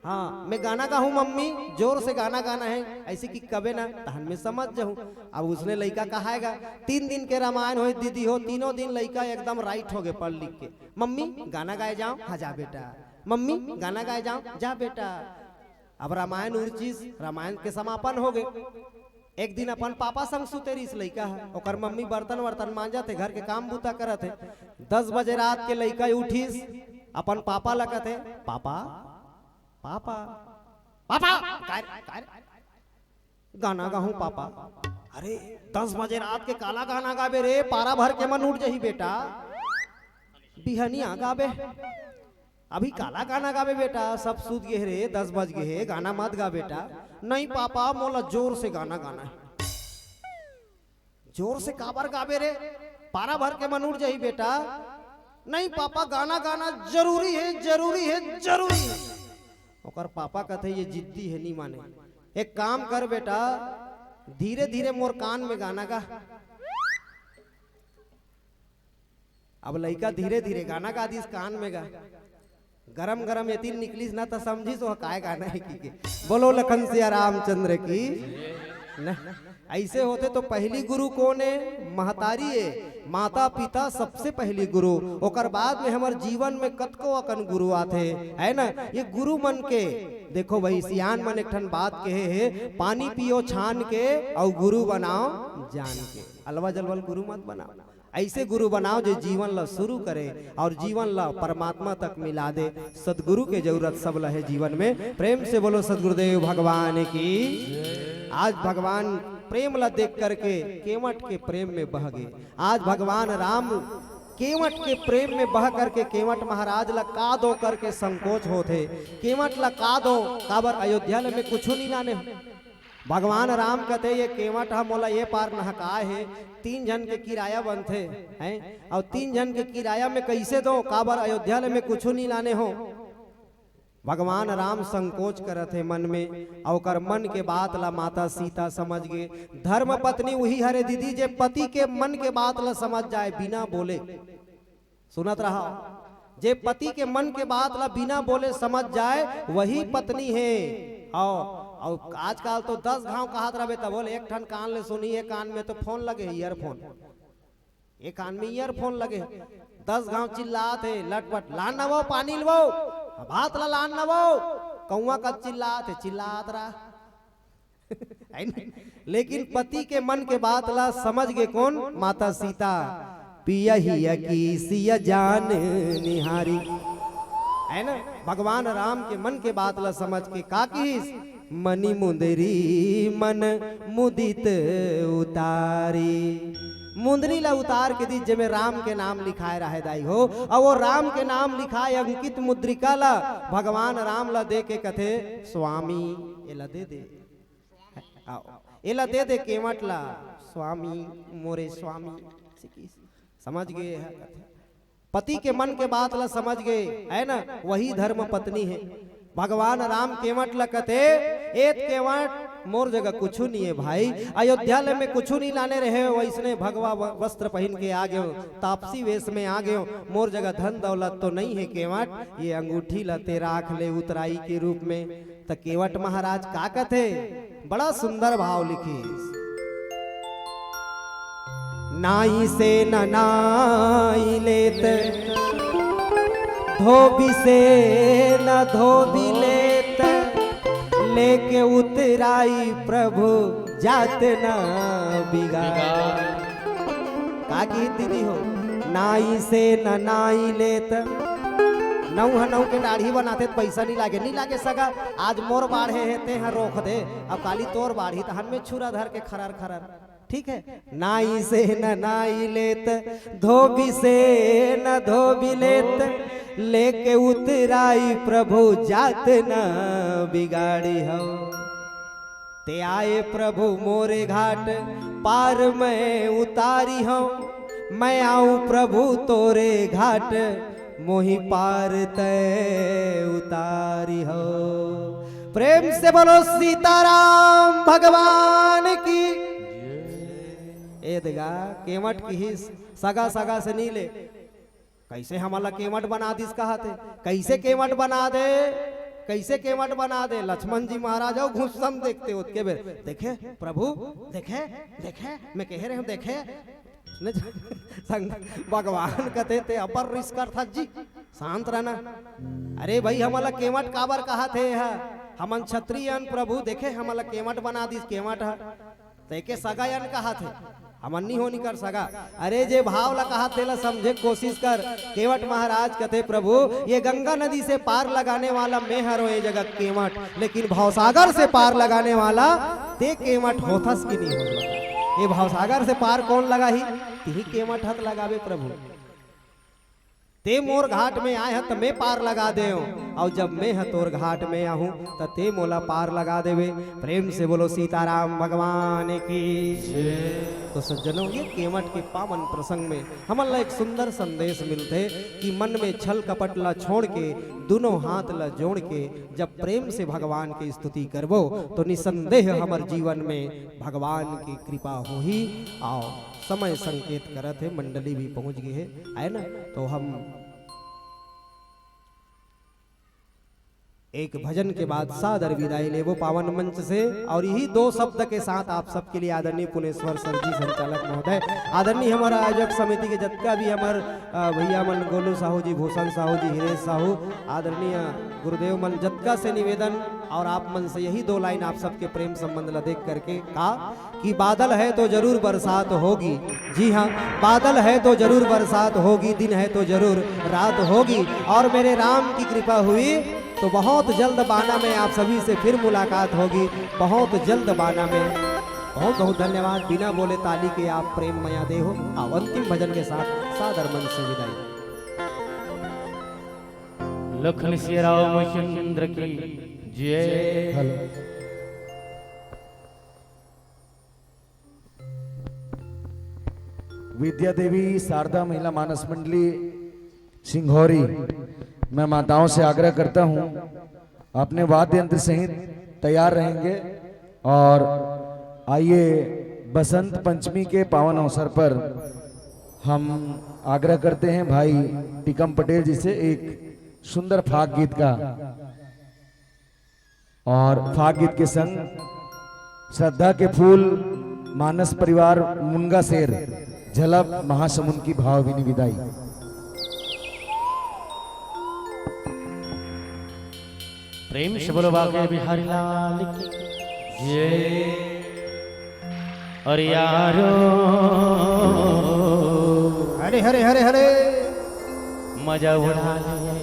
हाँ, "मैं गाना गाहूं मम्मी, जोर से गाना गाना है", ऐसे कि कबे ना, तहन मैं समझ जाहूं। अब उसने लइका कहाएगा, तीन दिन के रामायण होय दीदी हो, तीनों दिन लइका एकदम राइट हो गए पढ़ लिख के। "मम्मी, गाना गाए जाओ।" "हाँ, जा बेटा।" "मम्मी, गाना गाए जाओ।" "जा बेटा।" अब रामायण उरचिस, रामायण के समापन हो गए। एक दिन अपन पापा संग सुते रहिस लइका ह, ओकर मम्मी बर्तन वर्तन मांजत हे, घर के काम बूता करत हे। दस बजे रात के लइका उठिस, अपन पापा ल कथे, "पापा, पापा, पापा।" "काय रे, काय रे?" "गाना गाहूं पापा।" "अरे, दस बजे रात के काला गाना गाबे रे, पारा भर के मन उठ जही बेटा, बिहनिया गाबे।" "अभी काला गाना गाबे बेटा, सब सूत गे रे, दस बज गे हे, गाना मत गा बेटा।" "नहीं पापा, मोला जोर से गाना गाना है।" "जोर से काबर गाबे रे, पारा भर के मन उठ जाही बेटा।" "नहीं पापा, गाना गाना जरूरी है, जरूरी है, जरूरी है।" ओकर पापा कथे, "ये जिद्दी है, नहीं माने।" "एक काम कर बेटा, धीरे धीरे मोर कान में गाना गा।" अब लइका धीरे धीरे गाना गा दिस कान में गा। गरम गरम एतिन निकलिस ना त समझिस ओह काय गाना है कि के। बोलो लखन सिया रामचंद्र की। नहीं, ऐसे होथे तो पहली गुरु कोन हे? महतारी हे। माता पिता सबसे पहली गुरु, ओकर बाद में हमर जीवन में कतको अकन गुरु आथे, है ना? ये गुरु मन के, देखो भाई, सियान मन एक ठन बात कहे हे, "पानी पियो छान के, अउ गुरु बनाओ जान के।" अलवा जलवल गुरु मत बनाओ। ऐसे गुरु बनाओ जे जीवन ला शुरू करे अउ जीवन ला परमात्मा तक मिला दे। सदगुरु के जरूरत सब ला हे जीवन में। प्रेम से बोलो सदगुरुदेव भगवान की। आज भगवान प्रेम ला देख करके केवट के प्रेम में बह गे। आज भगवान राम केवट के प्रेम में बह करके केवट महाराज ला का दो करके संकोच होथे। केवट ला का दो, काबर अयोध्या ले में कुछु नहीं लाने हो। भगवान राम कथे, "ये केवट ह मोला ये पार नहकाए हे, तीन झन के किराया बनथे, हैं? अउ तीन झन के किराया में कइसे दो, काबर अयोध्या ले में कुछु नहीं लाने हो।" भगवान राम संकोच करत हे मन में, अउ ओकर मन के बात ला माता सीता समझ गे। धर्म पत्नी उही हरे दीदी, जे पति के मन के बात ला समझ जाए बिना बोले। सुनत रहा, जे पति के मन के बात ला बिना बोले समझ जाए, वही पत्नी हे। अउ, अउ आजकल तो दस घांव कहत रहबे, तब बोले, "एक ठन कान ले सुनी, एक कान में तो फोन लगे हे, ईयरफोन, एक कान में ईयरफोन लगे हे।" दस घांव चिल्लात हे, लटपट, "लान न वो, पानी लवो, भात ला लान न वो।" कौआ का चिल्लात हे, चिल्लात रहा। है न? लेकिन पति के मन के बात ला समझ गे कोन? माता सीता। "पियहिया की सिया जान निहारी।" है ना? भगवान राम के मन के बात ला समझ के का किहिस? "मनि मुंदरी मन मुदित उतारी।" मुंदरी ला उतार के दिस, जेमे राम के नाम लिखाए रहे दाई हो, अउ वो राम के नाम लिखाए अंकित मुद्रिका ला भगवान राम ला दे के कथे, "स्वामी, एला दे दे।" आओ, एला दे दे केवट ला, "स्वामी, मोरे स्वामी।" सिकिस। समझ गे हे कथे। पति के मन के बात ला समझ गे, है ना? वही धर्म पत्नी हे। भगवान राम केवट ला कथे, "ए केवट, मोर जगह कुछु नहीं हे भाई। अयोध्या ले में कुछु नहीं लाने रहे, वैसने भगवा व-, वस्त्र पहिन के आ गेंव, तापसी वेश में आ गेंव। मोर जगह धन दौलत तो नहीं हे केवट, ये अंगूठी ला ते राख ले उतराई के रूप में।" त केवट महाराज का कथे, बड़ा सुंदर भाव लिखिस। "नाई से न नाई लेत, धोबी से न धोबी लेत, लेके उतराई प्रभु जात न बिगाड़।" का किहिस दीदी हो, "नाई से न नाई लेत।" नऊ ह नऊ के दाढ़ी बनाथे त पैसा नहीं लागे, नहीं लागे सगा। आज मोर बाढ़े हे, ते ह रोक दे, अब काली तोर बाढ़ी, तहन में छुरा धर के खरर खरर। ठीक है, "नाई से न नाई लेत, धोबी से न धोबी लेत, लेके उतराई प्रभु जात न बिगाड़ी हो।" ते आए प्रभु मोरे घाट, पार मैं उतारी हंव। मैं आऊं प्रभु तोरे घाट, मोहि पार तै उतारी हंव। प्रेम से बोलो सीताराम भगवान की। ए दगा, केवट किहिस, सगा सगा से नी ले। कइसे हमन ला केवट बना दिस कहत हे? कइसे केवट बना दे? कइसे केवट बना दे? लक्ष्मण जी महाराज अउ गुस्सा म देखते ओतके बेर, "देखे प्रभु, देखे, देखे, मैं कहे रहे हंव, देखे।" ने संग भगवान कथे, "ते अब्बड़ रिस करथस जी, शांत रह ना।" अरे भाई, हमन ला केवट काबर कहत हे? ह हमन क्षत्रिय अन प्रभु, देखे हमन ला केवट बना दिस, केवट ह। त एके सगा अन कहत हे, हमन नी होन एकर सगा। अरे जे भाव ला कहत तेला समझे के कोशिश कर। केवट महाराज कथे, "प्रभु, ये गंगा नदी से पार लगाने वाला मैं हरों ये जगत केवट, लेकिन भवसागर से पार लगाने वाला ते केवट होथस कि नी होथस? ये भवसागर से पार कोन लगाही? तिही केवट हत लगाबे प्रभु।" ते मोर घाट में आए ह, त मैं पार लगा देव, अउ जब मैं ह तोर घाट में आहूं, त ते मोला पार लगा देवे। प्रेम से बोलो सीताराम भगवान की। तो सज्जनों, ये केवट के पावन प्रसंग में हमन ला एक सुंदर संदेश मिलथे कि मन में छल कपट ला छोड़ के, दोनों हाथ ला जोड़ के जब प्रेम से भगवान की स्तुति करबो, तो निसंदेह हमर जीवन में भगवान की कृपा होही। अउ समय संकेत करत हे, मंडली भी पहुंच गे हे, है ना? तो हम एक भजन के बाद सादर विदाई लेबो पावन मंच से। और यही दो शब्द के साथ आप सबके लिए आदरणीय पुनेश्वर सर जी, संचालक महोदय, आदरणीय हमर आयोजक समिति के जतका भी हमर, अ, भैया मन, गोलू साहू जी, भूषण साहू जी, हिरेश साहू, आदरणीय गुरुदेव मन, जतका से निवेदन और आप मन से यही दो लाइन आप सबके प्रेम संबंध ला देख करके का कि बादल है तो जरूर बरसात होगी। जी हाँ, बादल है तो जरूर बरसात होगी, दिन है तो जरूर रात होगी। और मेरे राम की कृपा हुई तो बहुत जल्द बाना में आप सभी से फिर मुलाकात होगी, बहुत जल्द बाना में। बहुत बहुत धन्यवाद। बिना बोले ताली के आप प्रेम मया दे हो। आओ अंतिम भजन के साथ सादर मन से विदाई। लखन सिया रामचंद्र की जय। हेलो। विद्या देवी शारदा महिला मानस मंडली सिंघौरी, मैं माताओं से आग्रह करता हूँ, अपने वाद्य यंत्र सहित तैयार रहेंगे। और आइए, बसंत पंचमी के पावन अवसर पर हम आग्रह करते हैं भाई टीकम पटेल जी से एक सुंदर फाग गीत का। और फाग गीत के संग श्रद्धा के फूल, मानस परिवार, मुनगा शेर, झलक महासमुंद की भावभीनी विदाई। प्रेम से बोलो बांके बिहारी लाल की जय। अरे यारो, हरे हरे हरे हरे। मजा उड़ा ले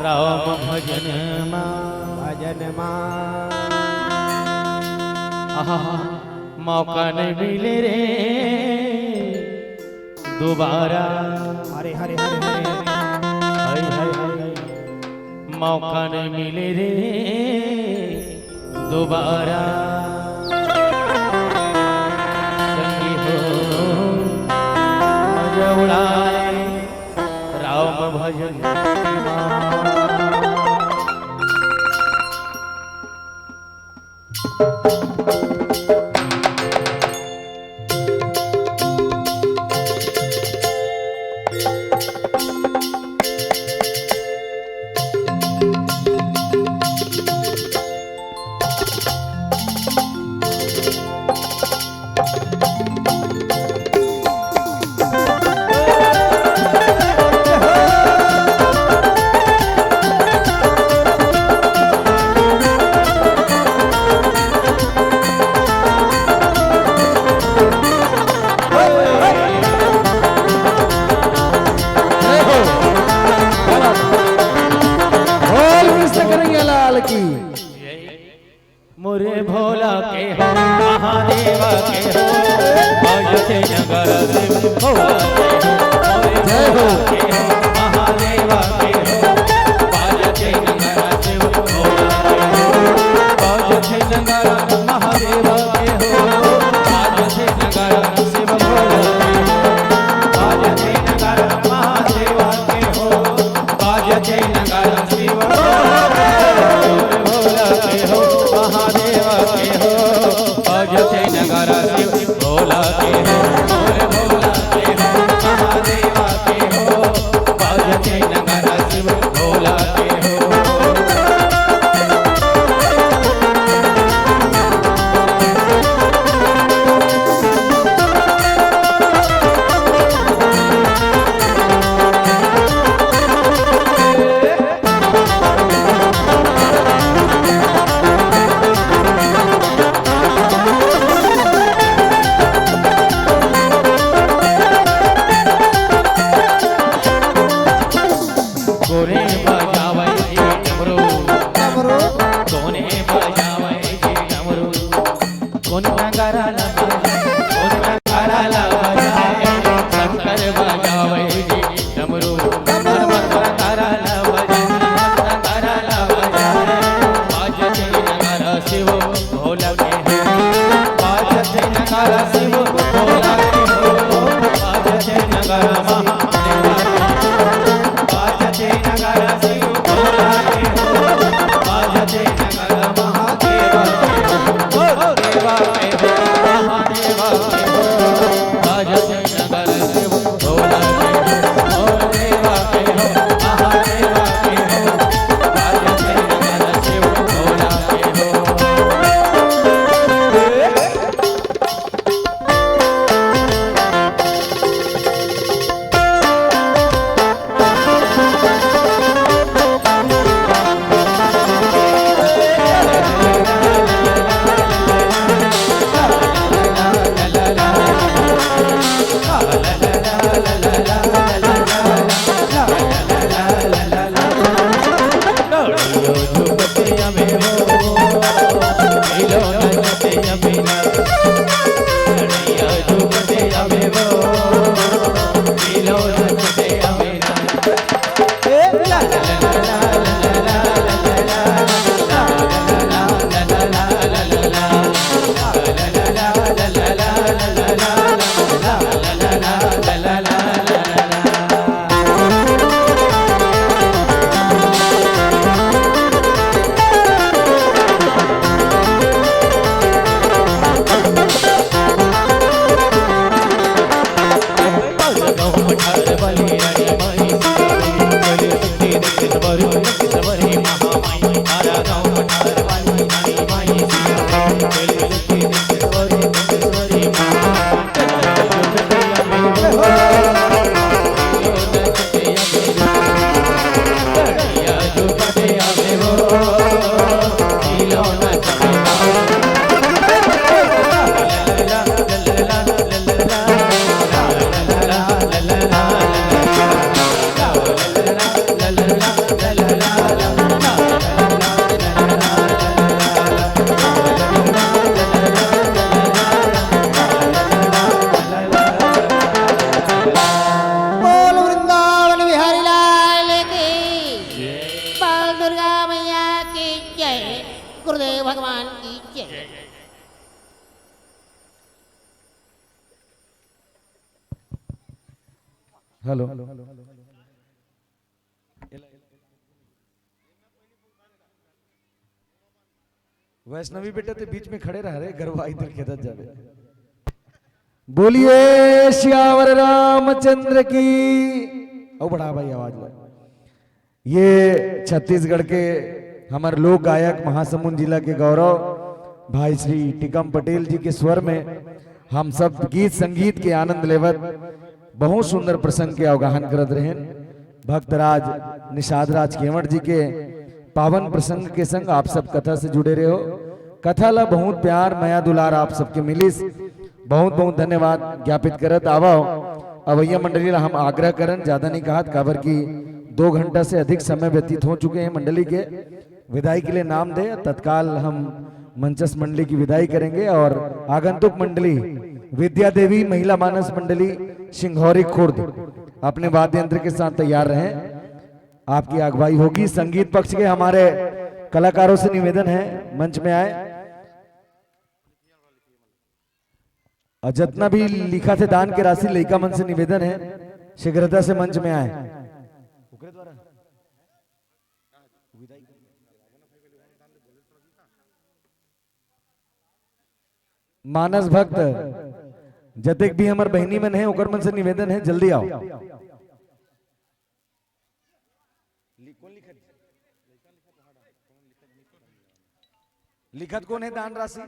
राम भजन मा। भजन मा। आहा, मौका नहीं मिले रे दोबारा। हरे हरे हरे हरे। हाय हाय हाय। मौका नहीं मिले रे दोबारा। संगी हो, मजा उड़ाए राम भजन। बोल विश्वकर्मा लाल की। मोरे भोला के हो, महादेवा के हो, बजते नगारा शिव भोला के हो। मोरे भोला के हो, महादेवा के हो, बजते नगारा शिव भोला के हो। बजते नगारा महादेवा के हो, बजते नगारा शिव भोला के हो। बजते नगारा महादेवा के हो, बजते नगारा शिव भोला के हो, महादेवा के हो। बजते नगारा शिव भोला के हो, भोला के हो, महादेवा के हो। बजते नगारा शिव भोला के हो। कोने बजावे जी डमरू, डमरू। कोने बजावे जी डमरू। कोन नगारा ला बजाए, कोन नगारा ला बजाए, शंकर बजावे जी डमरू। हनुमंत नगारा ला बजाए, हनुमंत नगारा ला बजाए। बाजते नगारा शिव भोला के हो, बाजते नगारा शिव भोला के हो, बाजते नगारा महादेवा के हो, बाजते नगारा शिव भोला के हो, बाजते नगारा महादेवा के हो, देवा के हो, महादेवा के हो। बाजते नगारा शिव भोला के हो, देवा के हो, महादेवा के हो। बाजते बोल वृंदावन बिहारी लाल की, बोल दुर्गा मैया की जय, गुरुदेव भगवान की जय। हेलो। वैष्णवी बेटा, ते बीच में खड़े रह रे, गरवा इधर खेदत जावे। बोलिए सियावर रामचंद्र की। ओ, बढ़ा भाई आवाज ला। ये छत्तीसगढ़ के हमर लोक गायक, महासमुंद जिला के गौरव, भाई श्री टिकम पटेल जी के स्वर में हम सब गीत संगीत के आनंद लेवत बहुत सुंदर प्रसंग के अवगाहन करत रहेन। भक्तराज निषाद राज केवट जी के पावन प्रसंग के संग आप सब कथा से जुड़े रहे हो। कथा ला बहुत प्यार, मया, दुलार आप सबके मिलिस। बहुत बहुत धन्यवाद ज्ञापित करत आवव। अवैया मंडली ला हम आग्रह करन, ज्यादा नहीं कहत, काबर कि दो घंटा से अधिक समय व्यतीत हो चुके हैं मंडली के। विदाई के लिए नाम दे, तत्काल हम मंचस्थ मंडली की विदाई करेंगे। और आगंतुक मंडली विद्या देवी महिला मानस मंडली सिंघौरी खुर्द अपने वाद्य यंत्र के साथ तैयार रहें, आपकी अगुवाई होगी। संगीत पक्ष के हमारे कलाकारों से निवेदन है, मंच में आए। और जितना भी लिखा थे दान के राशि, लइका मन से निवेदन है, शीघ्रता से मंच में आए। मानस भक्त जतेक भी हमर बहिनी मन है, ओकर मन से निवेदन है, जल्दी आओ। लिखत कौन है दान राशि?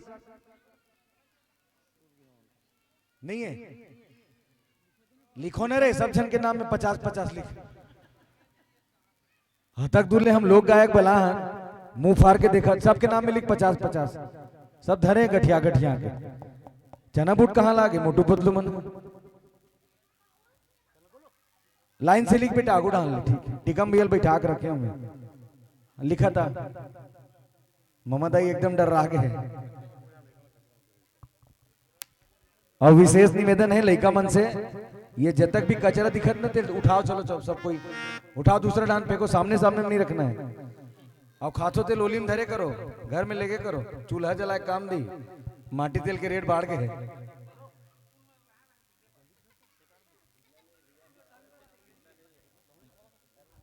नहीं है। लिखो ना रे, सब झन के नाम में पचास पचास लिख। हतक दूर ले हम लोक गायक बला हन, मुंह फार के देखत, सबके नाम में लिख पचास पचास। सब धरे गठिया गठिया के। चना बूट कहाँ लागे, मोटू पतलू मन। लाइन से लिख बेटा, आगू डाल ले, ठीक है। टिकम भैया बैठा के रखे होंगे, लिखा था। ममा दाई एकदम डर्रा गे है। और विशेष निवेदन है लइका मन से, ये जतक भी कचरा दिखत ना, तेल उठाओ, चलो, चलो, सब कोई उठाओ, दूसरा डांड फेंको, सामने सामने में नहीं रखना है। और खाथो तेल ओली में धरे करो, घर में लेके करो, चूल्हा जलाए काम दी, माटी तेल के रेट बाढ़ गे है।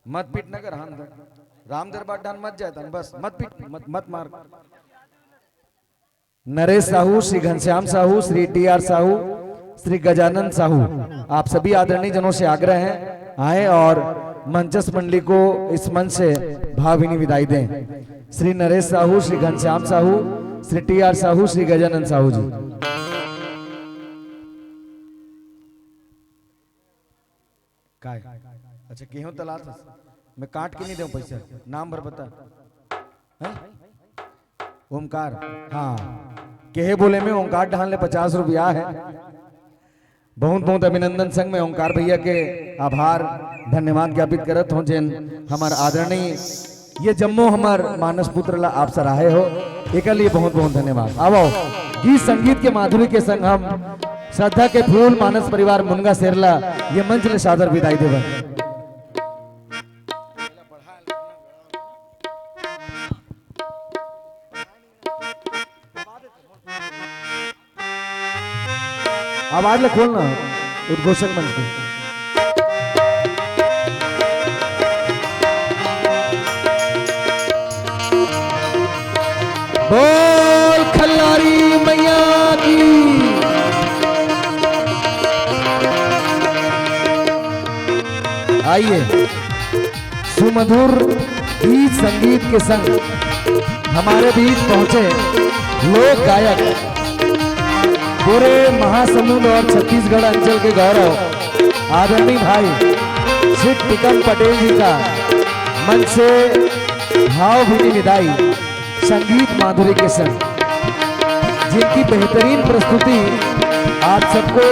मत पीट नगर, राम दर-, राम दरबार डान मत जाए तन, बस मत पीट, मत, मत मार। नरेश साहू, श्री घनश्याम साहू, श्री टी आर साहू, श्री गजानन साहू, आप सभी आदरणीय जनों से आग्रह है, आए और मंचस्थ मंडली को इस मंच से भावभीनी विदाई दें। श्री नरेश साहू, श्री घनश्याम साहू, श्री टी आर साहू, श्री गजानन साहू जी। काय? अच्छा, केहो तलाश हस। मैं काट के नहीं देऊं पैसा, नाम भर बता। हैं? ओमकार। हाँ, केहे बोले में ओमकार ढान ले पचास रुपया है। बहुत बहुत अभिनंदन संग में ओमकार भैया के आभार, धन्यवाद ज्ञापित करत हों, जेन हमर आदरणीय ये जम्मो हमर मानस पुत्र ला आप सराहे हो, एकर लिए बहुत बहुत धन्यवाद। आओ, आओ। गीत संगीत के माधुरी के संग हम श्रद्धा के फूल मानस परिवार मुनगा शेरला ये मंच ले सादर विदाई देवन। आवाज ले खोलना उद्घोषक मंच के। बोल खल्लारी मैया की। आइए, सुमधुर गीत संगीत के संग हमारे बीच पहुंचे लोक गायक, पूरे महासमुंद और छत्तीसगढ़ अंचल के गौरव आदरणीय भाई श्री टिकम पटेल जी का मंच से भावभीनी विदाई। संगीत माधुरी के संग जिनकी बेहतरीन प्रस्तुति आप सबको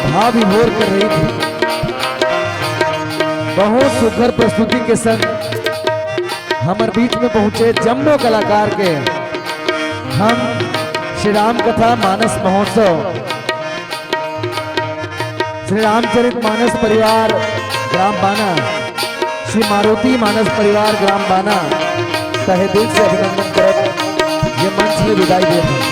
भाव विभोर कर रही थी। बहुत सुघर प्रस्तुति के संग हमर बीच में पहुंचे जम्मो कलाकार के हम श्री राम कथा मानस महोत्सव, श्री रामचरित मानस परिवार ग्राम बाना, श्री मारुति मानस परिवार ग्राम बाना तहे दिल से अभिनंदन करत ये मंच में विदाई देत हन।